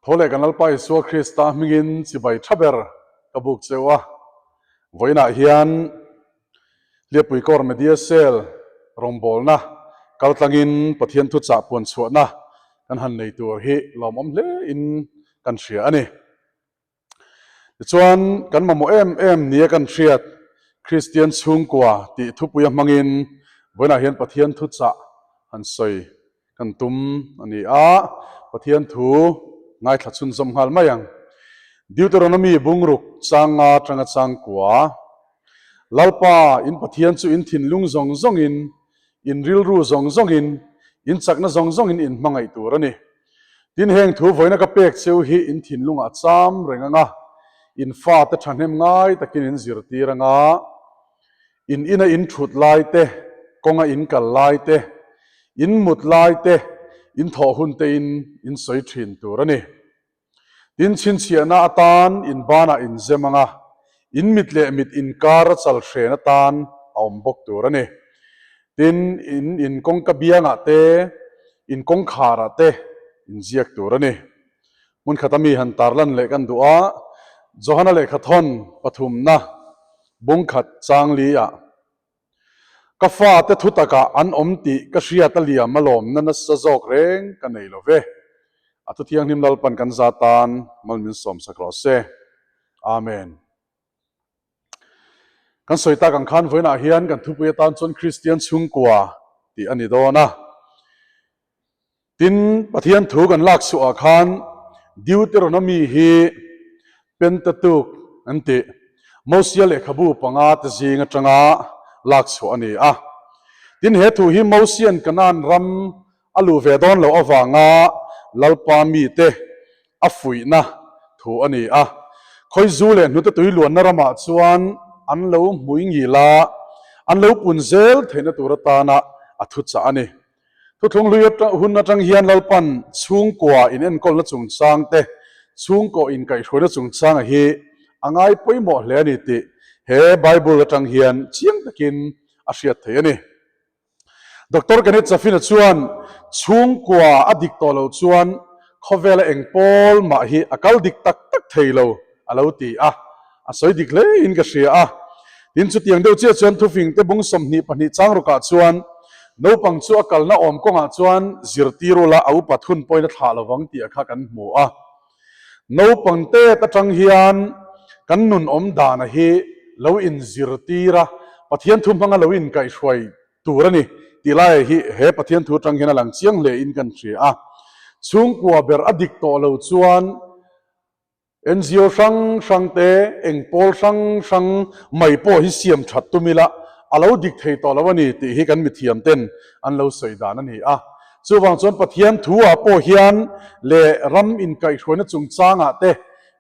Tho leh kan Lalpa Isua Krista hmingin chibai tha ber ka buk cheu a. Vawiinah hian Hliapui Kawr Media Cell rawngbawlna kaltlangin Pathian thuchah puan chhuahna kan han nei tur hi lawmawm hle in kan hria a ni. Tichuan, kan mamawh em em nia kan hriat Kristian chhungkua tih thupuia hmangin vawiinah hian Pathian thuchah han sawi kan tum a ni a, Pathian thu ngaithla chhunzawm nghal mai ang. Deuteronomy bungruk chang nga atanga chang kua, Lalpa, in Pathian chu in thinlung zawng zawngin, in rilru zawng zawngin, in chakna zawng zawngin in hmangaih tur a ni. Tin, heng thu vawiina ka pek cheu hi in thinlungah cham reng ang a, in fate thahnem ngai takin in zirtir ang a, in ina in thut lai te, kawnga in kal lai te, in mut lai te, in thawh hun tein in sawi thin tur a ni. Tin, chhinchhiahna atan in banah in zem ang a, in mit leh mit inkar a chal hren atan a awm bawk tur a ni. Tin, in in kawngka biangah te, in kawngkharah te in ziak tur a ni. Hmun khata mi han tarlan leh kan duh a, Johana lehkhathawn pathumna bungkhat changli ah Ka fate thu takah an awm tih ka hriat a liam alawmna nasa zawk reng ka nei lo ve. A thu thianghlim Lalpan kan za tan mal min sawmsak rawh se. Amen. Kan sawi tak ang khan vawiinah hian kan thupui atan chuan Kristian chhungkua tih a ni dawn a. Tin, Pathian thu kan lak chhuah ah khan Deuteronomy hi Pentateuch an tih, Mosia lehkhabu panga te zing atanga lak chhuah a ni a. Tin, he thu hi Mosian Kanaan ram a luh ve dawn loh avanga Lalpa mite a fuihna thu a ni a. Khawizu leh hnute tui luanna ramah chuan an lo hmui ngil a, an lo pun zel theihna tur atana a thuchah a ni. Thuthlung hlui hun atang hian Lalpan chhungkua in enkawlna chungchang te, chhungkaw inkaihhruaina chungchanga hi a ngai pawimawh hle a ni tih he Bible atang hian chiang takin a hriat theih a ni. Doctor Kenneth Chaffin-a chuan chhungkua a dik tawh loh chuan khawvela eng pawl mah hi a kal dik tak tak thei lo a lo ti a, a sawi dik hle in ka hria a. Tin, chutiang deuh chiah chuan thufing te bung 22 chang rukah chuan naupang chu a kalna awm kawngah chuan zirtir ula a upat hun pawhin a thlah lovang tih a kha kan hmu a. Naupang tet atang hian kan nun awm dana hi lo inzirtir a, Pathian thu hmanga lo inkaihhruai tur a ni tih laiah hi he Pathian thu atang hian a lang chiang hle in kan hria a. Chhungkua ber a dik tawh lo chuan NGO hrang hrang te, eng pawl hrang hrang mai pawh hi siam that tum ila a lo dik thei tawh lo a ni tih hi kan mithiam ten an lo sawi dan a ni a. Chuvang chuan Pathian thu ah pawh hian leh ram inkaihhruaina chungchangah te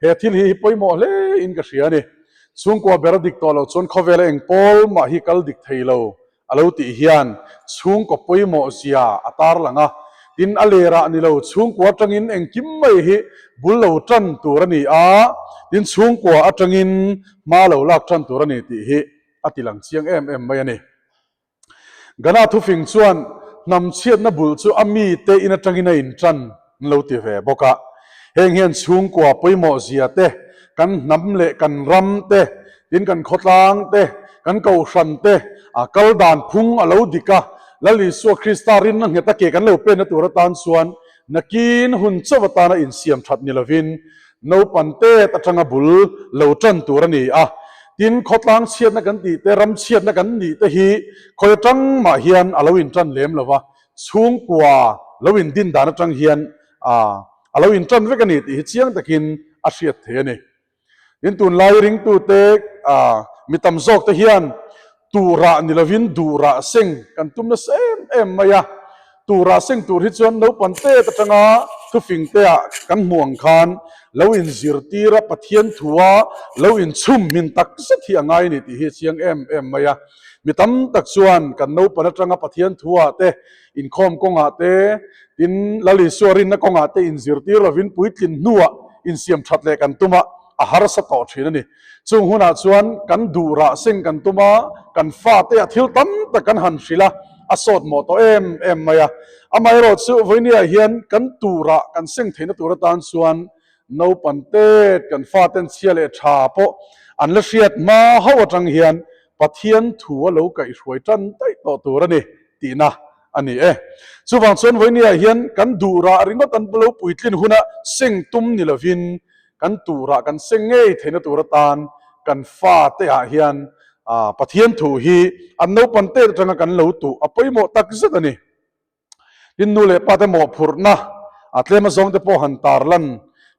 he thil hi hi pawimawh hle in ka hria a ni. Chhungkua ber a dik tawh lo chuan khawvela eng pawl mah hi kal dik thei lo A lo tih hian chhungkaw pawimawh zia a tarlang a, tin a lerah ni lo chhungkua atangin engkim mai hi bul lo tan tur a ni a, tin chhungkua atangin hma lo lak tan tur a ni tih hi a ti lang chiang em em mai a ni. Ghana thufing chuan hnam chhiatna bul chu a mite in atangin a intan an lo ti ve bawk a. Heng hian chhungkua pawimawh zia te, kan hnam leh kan ram te, tin kan khawtlang te, kan kohhran te, a kal dan phung a lo dik a, Lal Isua Krista rinna nghet a ke kan lo penna tur atan chuan nakin hun chauh atana insiam that ni lovin naupan tet atanga bul lo tan tur a ni a. Tin, khawtlang chhiatna kan tih te, ram chhiatna kan nih te hi khawi atang mah hian a lo intan lem lo va, Chhungkua lo indin dan atang hian a lo intan vek a ni tih hi chiang takin a hriat thei a ni. Tin, tunlai ringtute mi tam zawk te hian tuhrah ni lovin duhrah seng kan tum nasa em em mai a. Tuhrah seng tur hi chuan naupang tet atanga thufing te ah kan hmuh ang khan lo inzirtir a, Pathian thua lo inchhum hmin tak zet hi a ngai a ni tih hi a chiang em em mai a. Mi tam tak chuan kan naupan atanga Pathian thuah te, inkhawm kawngah te, tin Lal Isua rinna kawngah te inzirtir lovin puitlin hnuah insiam that leh kan tum a, a harsa tawh thin a ni. Chung hunah chuan kan duh rah seng kan tum a, kan fate ah thil tam tak kan han hrilh a, a sawt mawh tawh em em mai a. Amaherawhchu vawinia hian kan tuh rah kan seng theihna tur atan chuan. Naupan tet kan faten chhia leh tha pawh an la hriat hma hauh atang hian Pathian thu a lo kaihhruai tan daih tawh tur a ni tihna a ni e. Chuvang chuan vawinia hian kan duh rah ringawt an lo puitlin huna seng tum ni lovin kan tuhrah kan seng ngei theihna tur atan kan fate ah hian Pathian thu hi an naupan tet atanga kan lo tuh a pawimawh tak zet a ni. Tin, nu leh pate mawhphurhna a tlem azawng te pawh han tarlan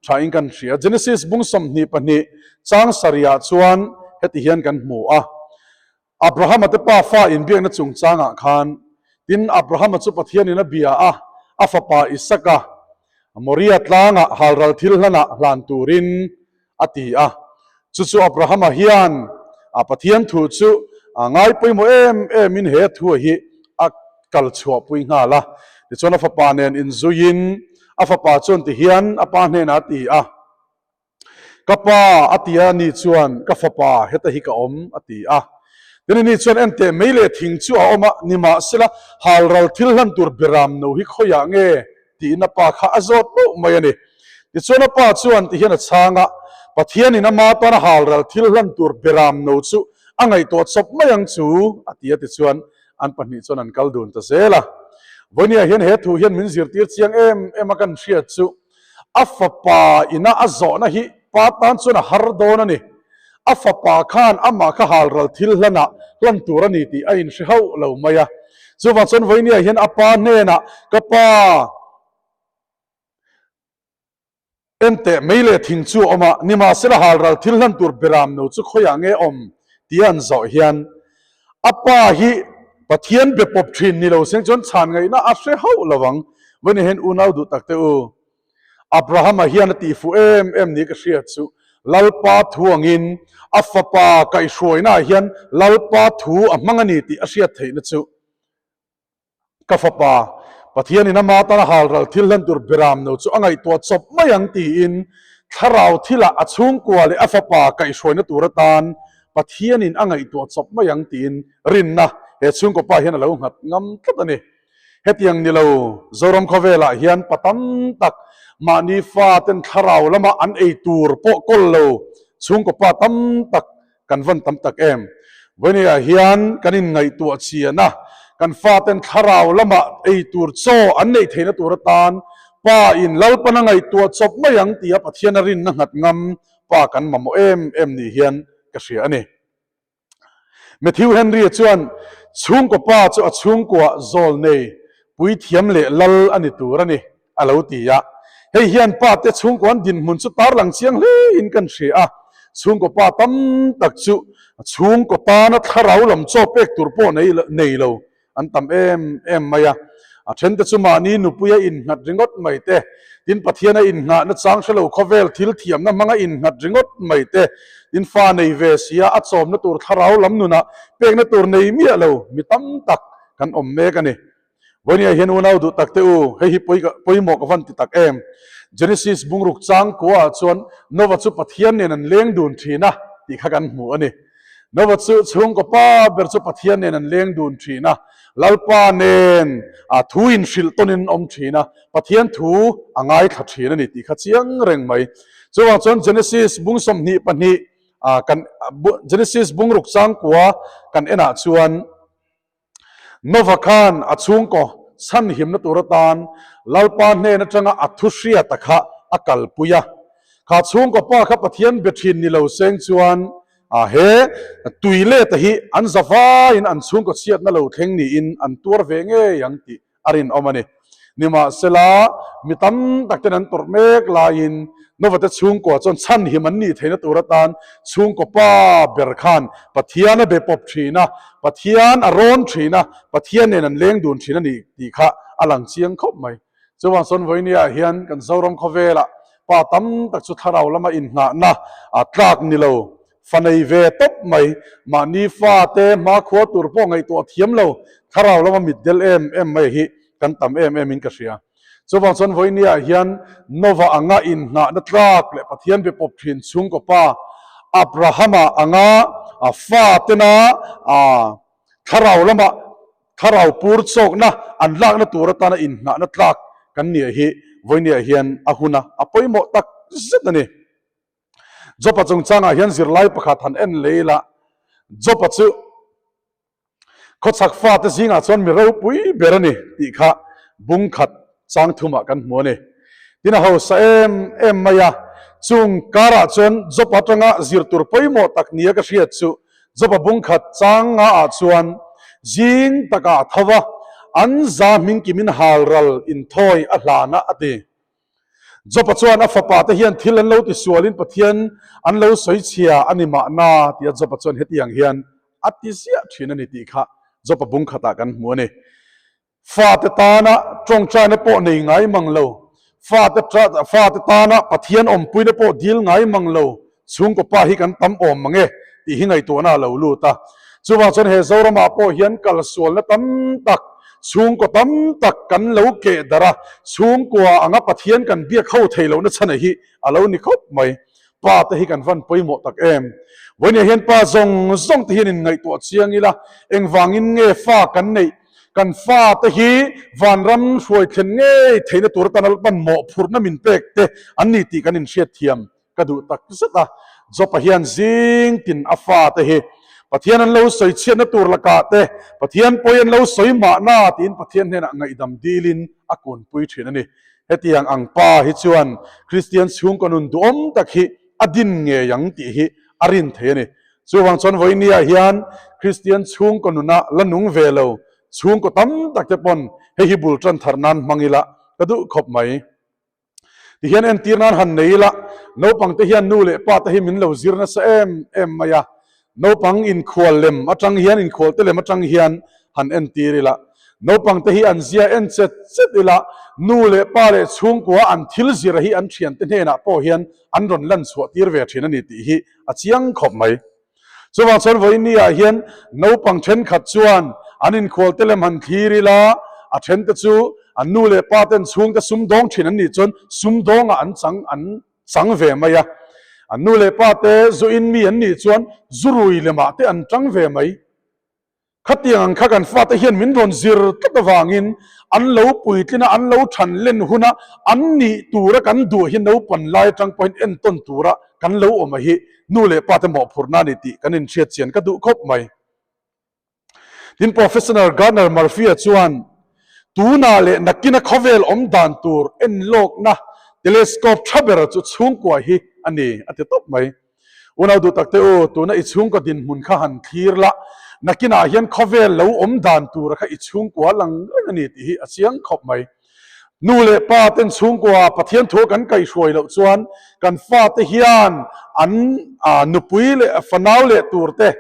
thain kan hria. Genesis bung 22 chang sarihah chuan heti hian kan hmu a, Abrahama te pa fa inbiakna chungchangah khan, tin, Abrahama chu Pathianin a bia a, a fapa Isaka Moria tlangah halral thil hlanah hlan turin a ti a. Chu chu Abrahama hian a Pathian thu chu a ngai pawimawh em emin he thu hi a kal chhuahpui nghal a. Tichuan a fapa nen inzuiin a fapa chuan ti hian a pa hnenah a ti a, Ka pa, a ti a, ni chuan, Ka fapa, heta hi ka awm, a ti a. Tin, ani chuan enteh mei leh thing chu a awm a, nimahsela halral thil hlan tur beram no hi khawiah nge? tiin a pa kha a zawt meuh mai a ni. Tichuan a pa chuan ti hian a chhang a, Pathianin ama tana halral thil hlan tur beram no chu a ngaihtuah chawp mai ang chu, a ti a. Tichuan an pahnih chuan an kal dun ta zel a. Vawinia hian he thu hian min zirtir chiang em em a kan hriat chu a fapa ina a zawhna hi pa tan chuan a har dawn a ni. A fapa khan amah kha halral thil hlanah hlan tur a ni tih a inhre hauh lo mai a. Chuvang chuan vawinia hian a pa hnenah, Ka pa, enteh mei leh thing chu a awm a, nimahsela halral thil hlan tur beram no chu khawiah nge awm? tia an zawh hian a pa hi Pathian be pawp thin ni lo seng chuan chhan ngaihna a hre hauh lo ang. Vawinia hian unau duh tak teh u. Abrahama hian a tihfuh em em ni ka hriat chu Lalpa thu angin a fapa kaihhruainaah hian Lalpa thu a hmang a ni tih a hriat theihna chu ka fapa Pathianin ama tana halral thil hlan tur beram no chu a ngaihtuah chawp mai ang tiin thlarau thilah a chhungkua leh a fapa kaihhruaina tur atan Pathianin a ngaihtuah chawp mai ang tiin rinna he chhungkaw pa hian a lo nghat ngam tlat a ni. Hetiang ni lo, Zoram khawvelah hian pa tam tak mahni faten thlarau lama an ei tur pawh kawl lo chhungkaw pa tam tak kan van tam tak em. Vawinia hian kan inngaihtuah chian a, kan faten thlarau lama ei tur chaw an neih theihna tur atan pa in Lalpan a ngaihtuah chawp mai ang tia Pathian a rinna nghat ngam pa kan mamawh em em ni hian ka hria a ni. Matthew Henry-a chuan chhungkaw pa chu a chhungkua zawl nei, puithiam leh lal a ni tur a ni, a lo ti a. Hei hian pa te chhungkuan dinhmun chu tarlang chiang hlein kan hria a, chhungkaw pa tam tak chu chhungkaw tana thlarau lam chaw pek tur pawh nei lo An tam em em mai a. A thente chu mahni nupui a innghat ringawt mai te, tin Pathian a innghahna chang hre lo khawvel thil thiamna hmanga innghat ringawt mai te, tin fa nei ve sia a chawmna tur thlarau lam nunah pekna tur nei miah lo mi tam tak kan awm mek a ni. Vawinia hian unau duh tak te u, hei hi pawimawh ka van ti tak em. Genesis bungruk chang kuaah chuan Nova chu Pathian nen an leng dun thin a tih kha kan hmu a ni. Nova chu chhungkaw pa ber chu Pathian nen an leng dun thin a, Lalpa nen a thu inhrilh tawnin an awm thin a, Pathian thu a ngaithla thin a ni tih kha chiang reng mai. Chuvang chuan Genesis bung 22 kan Genesis bung ruk changkua kan enah chuan, Nova khan a chhungkaw chhanhimna tur atan Lalpa hnen atanga a thu hriata kha a kalpui a. Kha chhungkaw pa kha Pathian be thin ni lo seng chuan he tui leta hi an za vaiin an chhungkaw chhiatna lo thleng niin an tuar ve ngei ang tih a rinawm a ni. Nimahsela, mi tam tak ten an tawrh mek laiin Novate chhungkua chuan chhanhim an nih theihna tur atan chhungkaw pa ber khan Pathian a be pawp thin a, Pathian a rawn thin a, Pathian nen an leng dun thin a ni tih kha a lang chiang khawp mai. Chuvang chuan vawinia hian kan Zoram khawvelah pa tam tak chu thlarau lama innghahna a tlak ni lo Fa nei ve tawp mai, mahni fate hmakhua tur pawh ngaihtuah thiam lo, thlarau lama mit del em em mai hi kan tam em em in ka hria. Chuvang chuan vawinia hian Nova anga innghahna tlak leh Pathian be pawp thin chhungkaw pa Abrahama anga fatena thlarau lama thlarau pur chawkna an lakna tur atana innghahna tlak kan nia hi vawinia hian a hun a, a pawimawh tak zet a ni. Job-a chungchangah hian zirlai pakhat han en leh ila, Job-a chu Khawchhak fate zingah chuan mi ropui ber a ni tih kha bung khat chang thumah kan hmu a ni. Tin a hausa em em mai a, chung karah chuan Job atanga zir tur pawimawh tak nia ka hriat chu Job-a bung khat chang ngaah chuan zing takah a tho va, an za hming kimin halral inthawi a hlan a a ti. Job-a chuan a fapa te hian thil an lo ti sualin Pathian an lo sawi chhia a ni mahna tia Job-a chuan hetiang hian a ti ziah thin a ni tih kha Job-a bung khatah kan hmu a ni. Fate tana tawngtaina pawh nei ngai mang lo, fate fate tana Pathian awmpuina pawh dil ngai mang lo Chhungkaw pa hi kan tam awm mang e tih hi ngaihtuahna a lo lut a. Chuvang chuan he Zoramah pawh hian kalsualna tam tak, chhungkaw tam tak kan lo keh darh a, chhungkua anga Pathian kan biak ho thei lohna chhana hi a lo ni khawp mai. Pa te hi kan van pawimawh tak em. Vawinia hian pa zawng zawng te hian inngaihtuah chiang ila, engvangin nge fa kan neih? Kan fa te hi vanram hruai thlen ngei theihna tur atan a pan mawhphurhna min pek te an ni tih kan inhriatthiam Ka duh tak zet a, Job-a hian zing tin a fate hi Pathian an lo sawi chhiatna tur lakah te, Pathian pawi an lo sawi mahna tiin Pathian hnenah ngaihdam dilin a kunpui thin a ni. Hetiang ang pa hi chuan Kristian chhungkaw nun duhawm tak hi a din ngei ang tih hi a rin thei a ni. Chuvang chuan vawinia hian Kristian chhungkaw nuna la nung ve lo chhungkaw tam tak te pawn hei hi bul tan thar nan hmang ila ka duh khawp mai. Ti hian entir nan han nei ila, naupang te hian nu leh pa te hi min lo zir nasa em em mai a, naupang inkhual lem atang hian, inkhual te lem atang hian han entir ila, naupang te hi an zia en chet chet ila, nu leh pa leh chhungkua an thil zir hi an thiante hnenah pawh hian an rawn lan chhuah tir ve thin a ni tih hi a chiang khawp mai. Chuvang chuan vawiinniah hian naupang thenkhat chuan an inkhual te lem han thlir ila, a thente chu an nu leh pa ten chhungte sumdawng thin an nih chuan sumdawngah an chang an chang ve mai a, an nu leh pa te zu in mi an nih chuan zu rui lemah te an tang ve mai. Khatiang ang kha kan fate hian min rawn zir tlat avangin an lo puitlin a, an lo than len huna an nih tura kan duh hi naupan lai atang pawhin entawn tura kan lo awm a hi nu leh pate mawhphurhna a ni tih kan inhriat chian ka duh khawp mai. Tin, Professional Gardner Murphy-a chuan tunah leh nakina khawvel awm dan tur enlawkna telescope tha ber chu chhungkua hi a ni a ti tawp mai. Unau duh tak te u, tuna i chhungkaw dinhmun kha han thlir la, nakinah hian khawvel lo awm dan tura kha i chhungkua lang reng a ni tih hi a chiang khawp mai. Nu leh pa ten chhungkua Pathian thu kan kaihhruai loh chuan kan fate hian an nupui leh fanau leh tur te,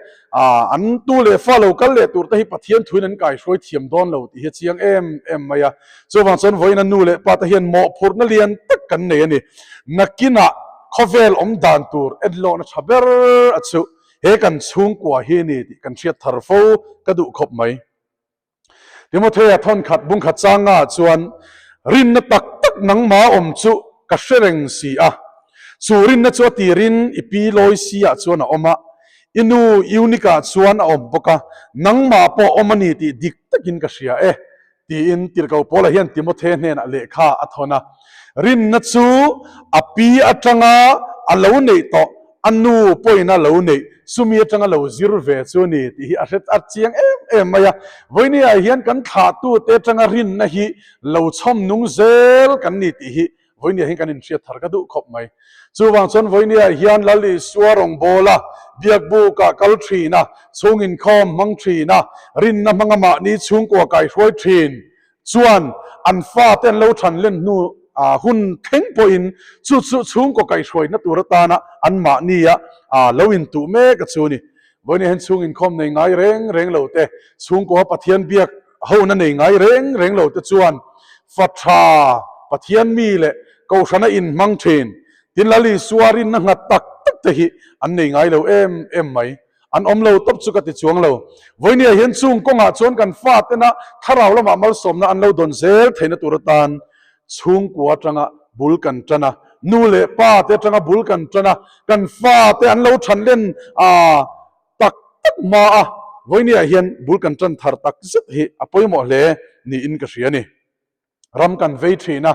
an tu leh fa lo kal leh tur te hi Pathian thuin an kaihhruai thiam dawn lo tih hi a chiang em em mai a. Chuvang chuan vawiina nu leh pa te hian mawhphurhna lian tak kan nei a ni. Nakinah khawvel awm dan tur enlawhna tha ber a chu he kan chhungkua hi a ni tih kan hriat thar fo ka duh khawp mai. Timothea thawnkhat bungkhat changa chuan rinna tak tak nangma awm chu ka hre reng si a. Chu rinna chu a tirin i pi lawi si ah chuan a awm a, i nu Eunika chuan a awm bawk a, nangmah pawh awm a ni tih dik takin ka hria e. Tiin Tirhkoh Paula hian Timothe hnenah lehkha a thawn a. Rinna chu a pi atanga a lo neih tawh, a nu pawhin a lo neih, chumi atanga lo zir ve chu a ni tih hi a hre a chiang em em mai a. Vawinia hian kan thlahtute atanga rinna hi lo chhawm nung zel kan ni tih hi Vawinia hian kan inhriat thar ka duh khawp mai. Chuvang chuan Vawinia hian Lal Isua rawngbawla biakbukah kal thin a, chhung inkhawm hmang thin a, rinna hmanga mahni chhungkua kaihruai thin chuan an fate an lo than len hnu hun thleng pawhin chu chu chhungkaw kaihruaina tur atana an mahnia lo intuh mek a chu ni. Vawinia hian chhung inkhawm nei ngai reng reng lo te, chhungkua Pathian biak hona nei ngai reng reng lo te chuan fa tha Pathian mi leh Kohhrana inhmang thin, tin Lal Isua rinna nghat tak tak te hi an nei ngai lo em em mai. An awm lo tawp chu ka ti chuang lo. Vawinia hian chung kawngah chuan kan fa tena thlarau lamah malsawmna an lo dawn zel theihna tur atan chhungkua atanga bul kan tan a, nu leh pa te atanga bul kan tan a, kan fa te an lo than len a tak tak hma a, vawinia hian bul kan tan thar tak zet hi a pawimawh hle niin ka hria a ni. Ram kan vei thin a,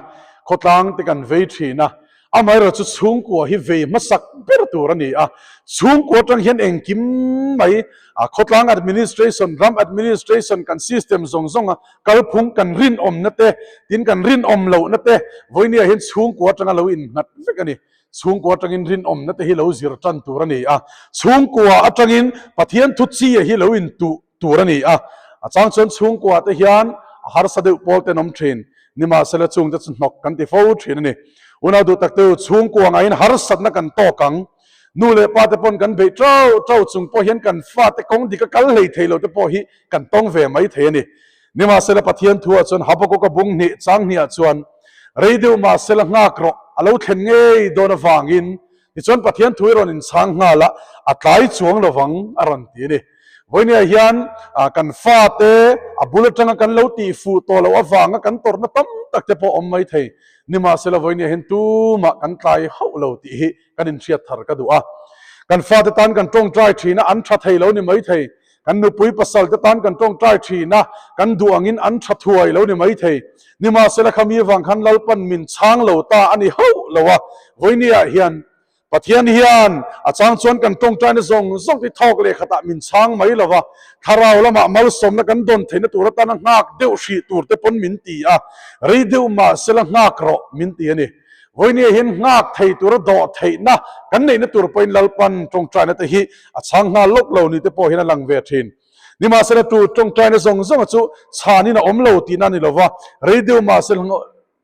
khawtlang te kan vei thin a. Amaherawhchu chu chhungkua hi vei hmasak ber tur a ni a, chhungkua atang hian engkim mai a khawtlang administration, ram administration kan system zawng zawng a kalphung kan rinawmna te, tin kan rinawm lohna te vawinia hian chhungkua atanga lo innghat vek a ni. Chhungkua atangin rinawmna te hi lo zir tan tur a ni a, chhungkua atangin Pathian thu chi hi lo intuh tur a ni a, a chang chuan chhungkua te hian a harsa deuh pawl ten awm thin, nimahsela chungte chu hnawk kan ti fo thin a ni. Unau duh tak te u, chhungkua ngaiin harsatna kan tawk ang, nu leh pa te pawn kan beih tau tau chung pawh hian kan fate kawng dik a kal hlei thei lo te pawh hi kan tawng ve mai thei a ni. Nimahsela Pathian thuah chuan Habakkuk a bung hnih chang hniah chuan rei deuh mahsela nghak rawh a lo thlen ngei dawn avangin Tichuan Pathian thu i rawn inchhang nghal a, a tlai chuang lovang a rawn ti a ni. Vawinia hian kan fate a bul atanga kan lo tih fuh tawh loh avanga kan tawrhna tam tak te pawh awm mai thei. Nimahsela vawinia hian tumah kan tlai hauh lo tih hi kan inhriat thar ka duh a. Kan fate tan kan tawngtai thin a, an tha thei lo ni mai thei. Kan nupui pasal te tan kan tawngtai thin a, kan duh angin an tha thuai lo ni mai thei. Nimahsela khami avang khan Lalpan min chhang lo ta a ni hauh lo a, vawinia hian Pathian hian a chang chuan kan tawngtaina zawng zawng te thawk leh khatah min chhang mai lo va, thlarau lamah malsawmna kan dawn theihna tur atana nghak deuh hrih tur te pawn min ti a, rei deuh mahsela nghak rawh min ti a ni. Vawinia hian nghak thei tura dawh theihna kan neihna tur pawhin Lalpan tawngtaina te hi a chhang nghal lawk lo ni te pawh hian a lang ve thin. Nimahsela tu tawngtaina zawng zawnga chu chhanin a awm lo tihna a ni lova, rei deuh mahsela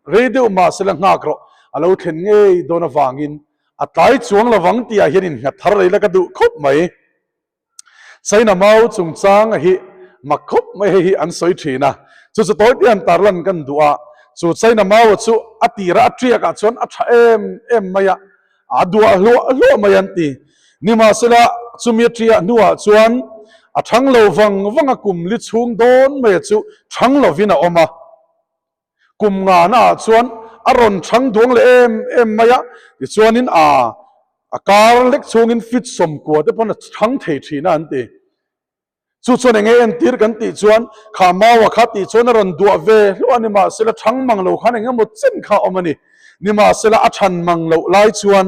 rei deuh mahsela nghak rawh a lo thlen ngei dawn avangin a tlai chuang lovang tihah hian innghat thar rei la ka duh khawp mai. China mau chungchang hi mak khawp mai hei hi an sawi thin a, chu chu tawi te an tarlan kan duh a, chu China mau chu a tira a tiak ah chuan a tha em em mai a, a duah hluah hluah mai an ti. Nimahsela chumi a tiah hnuah chuan a thang lo vang vang a kum li chhung dawn mai a chu thang lovin a awm a. Kum ngana ah chuan a rawn chhang duang leh em em mai a, tichuanin a a kar lek chhungin fit sawmkua te pawn a chhang thei thin a an ti. Chu chuan enge entir kan tih chuan kha maua kha tih chuan a rawn duah ve hluah a ni mahsela chhang mang lo khan eng emaw chen kha a awm a ni. Nimahsela a chhan mang loh lai chuan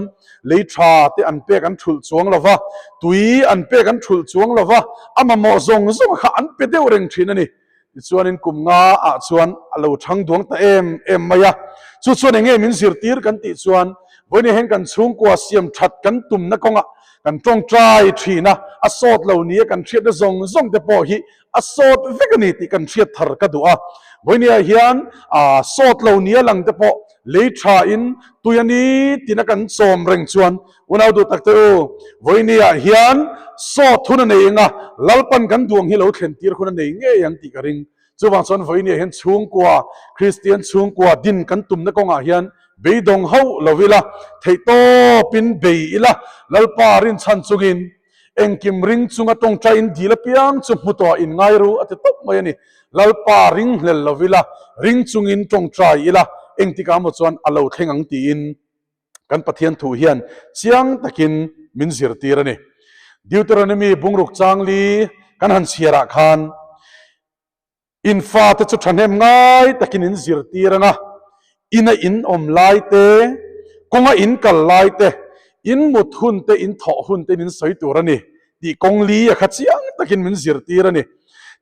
lei tha te an pek an thulh chuang lo va, tui an pek an thulh chuang lo va, a mamawh zawng zawng kha an pe deuh reng thin a ni. Tichuanin kum nga ah chuan a lo thang duang ta em em mai a. Chu chuan eng nge min zirtir kan tih chuan vawiin hian kan chhungkua siam that kan tumna kawngah kan tawngtai thin a, a sawt lo nia kan hriatna zawng zawng te pawh hi a sawt vek a ni tih kan hriat thar ka duh a. Vawiin hian a sawt lo nia lang te pawh lei tha in tui a ni tina kan chawm reng chuan Unau duh tak te u, vawinia hian sawt hun a nei eng a, Lalpan kan duang hi lo thlen tir hun a nei ngei ang tih ka ring. Chuvang chuan vawinia hian chhungkua, Kristian chhungkua din kan tumna kawngah hian beidawng hauh lo ila, theihtawpin bei ila, Lalpa rinchhan chungin engkim ring chunga tawngtaiin dil apiang chu hmu tawh in ngai ru a ti tawp mai a ni. Lalpa ring hlel lo ila, ring chungin tawngtai ila, engtikah maw chuan a lo thleng ang tiin. Kan Pathian thu hian chiang takin min zirtir a ni. Deuteronomy bungruk changli kan han chhiarah khan in fate chu thahnem ngai takin in zirtir ang a, ina in awm lai te, kawnga in kal lai te, in mut hun te, in thawh hun te in sawi tur a ni. Tih kawng li a kha chiang takin min zirtir a ni.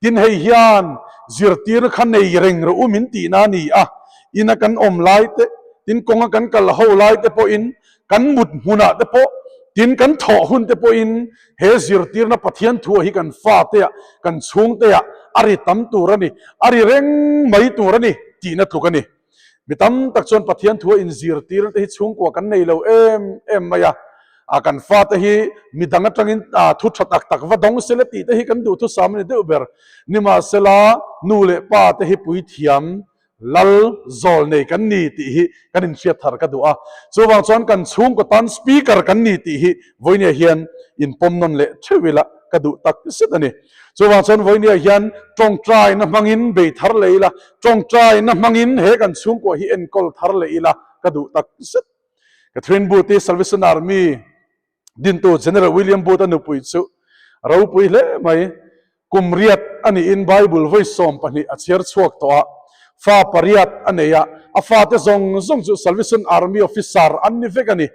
Tin, hei hian zirtirna kha nei reng rawh u min tihna a ni a, ina kan awm lai te, tin kawnga kan kal ho lai te pawhin, kan mut hmunah te pawh, tin kan thawh hun te pawhin he zirtirna Pathian thu hi kan fateah, kan chhungteah a ri tam tur a ni, a ri reng mai tur a ni tihna tluk a ni. Mi tam tak chuan Pathian thu a inzirtir te hi chhungkua kan nei lo em em mai a, a kan fate hi mi dang atangin thu tha tak tak va dawng sela tih te hi kan duhthusam a ni deuh ber. Nimahsela nu leh pa te hi puithiam lal zawl nei kan ni tih hi kan inhriat thar ka duh a. Chuvang chuan kan chhungkaw tan speaker kan ni tih hi vawinia hian inpawm nawn leh theuh ila ka duh tak zet a ni. Chuvang chuan vawinia hian tawngtaina hmangin bei thar leh ila, tawngtaina hmangin he kan chhungkua hi enkawl thar leh ila ka duh tak zet. Catherine Booth i Salvation Army dintu General William Booth a nupui chu ropui hle mai. Kum riat a niin Bible vawi 12 a chhiar chhuak tawh a. Fa pariat a nei a, a fate zawng zawng chu Salvation Army officer an ni vek a ni.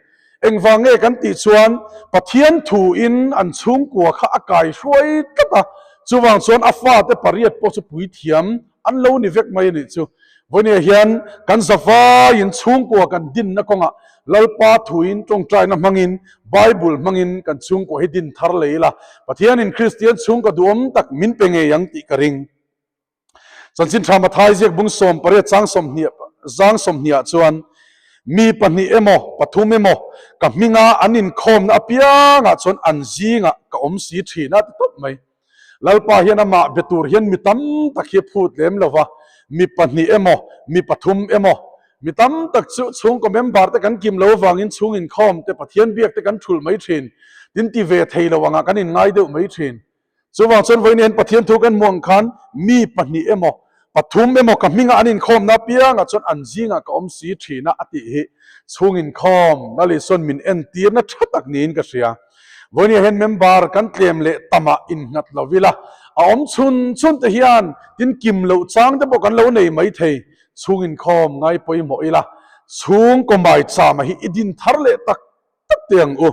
Engvang nge kan tih chuan Pathian thuin an chhungkua kha a kai hruai tlat a, chuvang chuan a fate pariat pawh chu puithiam an lo ni vek mai a nih chu. Vawinia hian kan zavaiin chhungkua kan dinna kawngah Lalpa thuin tawngtaina hmangin Bible hmangin kan chhungkua hi din thar lei ila, Pathianin Kristian chhungkaw duhawm tak min pe ngei ang tih ka ring. Chanchin tha Mathai ziak bung 18 chang 20 zang 20 ah chuan mi pahnih emaw pathum emaw ka hminga an inkhawmna apiangah chuan an zingah ka awm si thin a ti tawp mai. Lalpa hian amah be tur hian mi tam tak hi a phut lem lo va, mi pahnih emaw mi pathum emaw mi tam tak chu chhungkaw member te kan kim lo avangin chhung inkhawm te Pathian biak te kan thulh mai thin, tin ti ve thei lo angah kan inngai deuh mai thin. Chuvang chuan vawiin hian Pathian thu kan hmuh ang khan mi pahnih emaw, pathum emaw ka hmingah an inkhawmna apiangah chuan an zingah ka awm si thin a a tih hi chhung inkhawm Laliswn min entirna tha tak niin ka hria. Vawiin hian member kan tlem leh tamah innghat lo ila, a awm chhun chhun te hian tin kim loh chang te pawh kan lo nei mai thei. Chhung inkhawm ngai pawimawh ila, chhungkaw maichama hi i din thar leh tak tak teh ang u.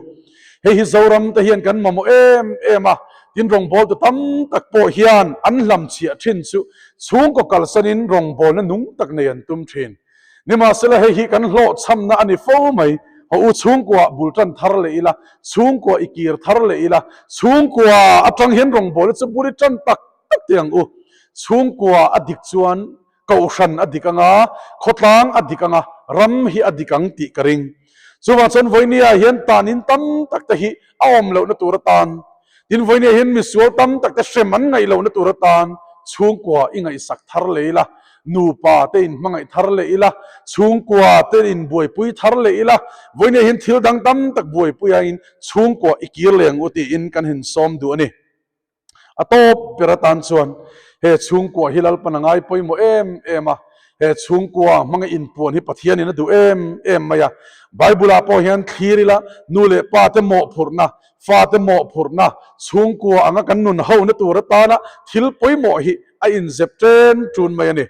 Hei hi Zoram te hian kan mamawh em em a, tin rawngbawltu tam tak pawh hian an hlamchhiah thin chu chhungkaw kalsanin rawngbawlna nung tak nei an tum thin. Nimahsela hei hi kan hlawhchhamna a ni fo mai. Haw u chhungkua bul tan thar leh ila, chhungkua i kir thar leh ila, chhungkua atang hian rawngbawlna chu bul i tan tak tak teh ang u. Chhungkua a dik chuan Kohhran a dik anga, khawtlang a dik anga, ram hi a dik ang tih ka ring. Chuvang chuan vawinia hian tanin tam tak te hi a awm lohna tur atan, tin vawinia hian misual tam tak te hrem an ngaih lohna tur atan chhungkua i ngaihsak thar leh ila, nupa te in hmangaih thar leh ila, chhungkua te in buaipui thar leh ila, vawinia hian thil dang tam tak buaipui aiin chhungkua i kir leh ang u tiin kan hinsawm duh a ni. A tawp ber atan chuan he chhungkua hi Lalpan a ngai pawimawh em em a, he chhungkua hmanga inpuan hi Pathianin a duh em em mai a. Bible-ah pawh hian thlir ila nu leh pa te mawhphurhna, fa te mawhphurhna, chhungkua anga kan nun hona tur atana thil pawimawh hi a inzep ṭen ṭun mai a ni.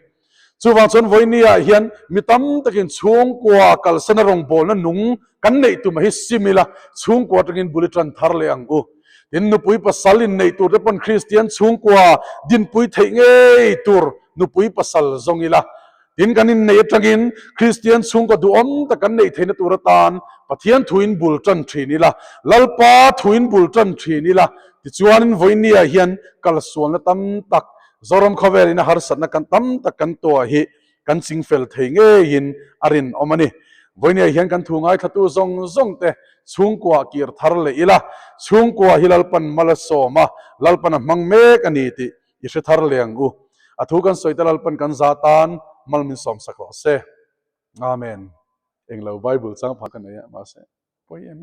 Chuvang chuan vawinia hian mi tam takin chhungkua kalsana rawngbawlna nung kan neih tumah hi sim ila, chhungkua atangin bul i tan thar leh ang u. Tin, nupui pasal inneih tur te pawn Kristian chhungkua dinpui theih ngei tur nupui pasal zawng ila. Tin, kan inneih atangin Kristian chhungkaw duhawm tak kan neih theihna tur atan Pathian thuin bul tan thin ila, Lalpa thuin bul tan thin ila. Tichuanin vawinia hian kalsualna tam tak Zoram khawvelin a harsatna kan tam tak kan tuah hi kan ching fel thei ngeiin a rinawm a ni. Vawinia hian kan thu ngaithlatu zawng zawng te chhungkua kir thar leh ila, chhungkua hi Lalpan mal a sawm a, Lalpan a hmang mek a ni tih i hre thar leh ang u. A thu kan sawi te Lalpan kan za tan mal min sawm sak rawh se. Amen. Englo Bible chang phah ka nei a, mahse pawi em em.